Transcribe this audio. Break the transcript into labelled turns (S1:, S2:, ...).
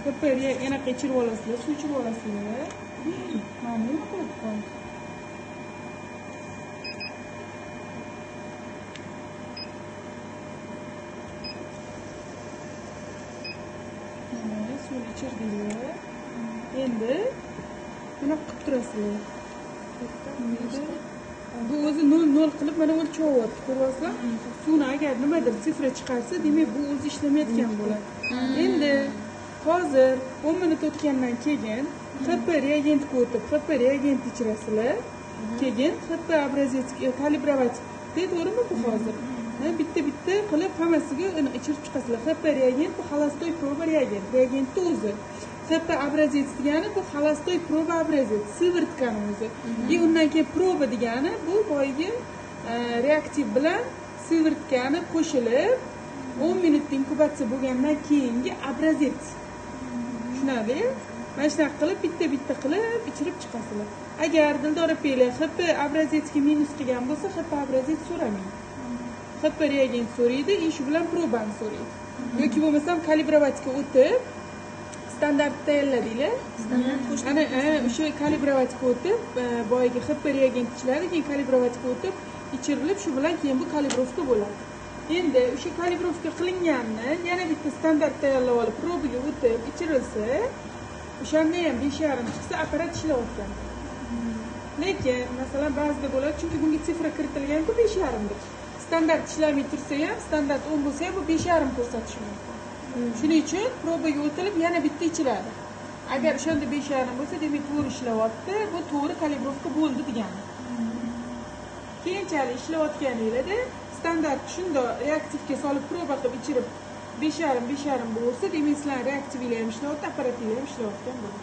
S1: HP anaqa ichirib olasizlar, suv ichirib olasizlar. Mana nima qilib qo'ydi? Mana suvni ichirdinglar. Endi bunaqa qilib turasizlar. Bu o'zi 0.0 qilib mana o'lchyapti, ko'ryapsizlar? Suvni agar nimadir sifra chiqarsa, demak bu o'zi ishlamayotgan bo'ladi. Endi hozir 10 minut o'tgandan keyin HP reagentga o'tib, HP reagent ichirasizlar. Keyin HP obrazец kalibrovать, to'g'rimi bu hozir? Bitta-bitta qilib hammasiga ichirib chiqasizlar. HP reagent bu холостой proba reagent, reagentni o'zi. HP obrazец degani bu холостой proba obrazец, сывороткani o'zi. И undan keyin proba degani bu boyagi reaktiv bilan сывороткani qo'shilib 10 minut inkubatsiya bo'lgandan keyingi obrazец. Tushunarli? Mana shunaqa qilib bitta-bitta qilib ichirib chiqasizlar. Agar Dildor opanglar HP obrazetsga minus qilgan bo'lsa, HP obrazец so'ramaydi. HP reagent so'raydi, и shu bilan probani so'raydi. Yoki bo'lmasam kalibrovatga o'tib standart tayyorladinglar. Ana o'sha kalibrovatga o'tib, boyagi HP reagent ichiladi, keyin kalibrovatga o'tib ichirilib, shu bilan keyin bu kalibrovka bo'ladi. Endi o'sha kalibrovka qilinganini yana bitta standart tayyorlab olib, probaga o'tib ichirilsa, o'shanda ham 5.5 chiqsa, apparat ishlayotgan. Lekin masalan ba'zida bo'ladi, chunki bunga sifra kiritilgan-ku 5.5 deb. Standart ishlamay tursa ham, standart 10 bo'lsa ham bu 5.5 ko'rsatishi mumkin. Shuning uchun probaga o'tilib yana bitta ichiladi. Agar o'shanda 5.5 bo'lsa, demak to'g'ri ishlayapti, bu to'g'ri kalibrovka bo'ldi degani. Keyinchalik ishlayotganingizda standart shundoq reaktivga solib proba qilib ichirib 5.5 5.5 bo'lsa, demak sizlar reaktivinglar ham ishlayapti, apparatinglar ham ishlayotgan bo'ladi.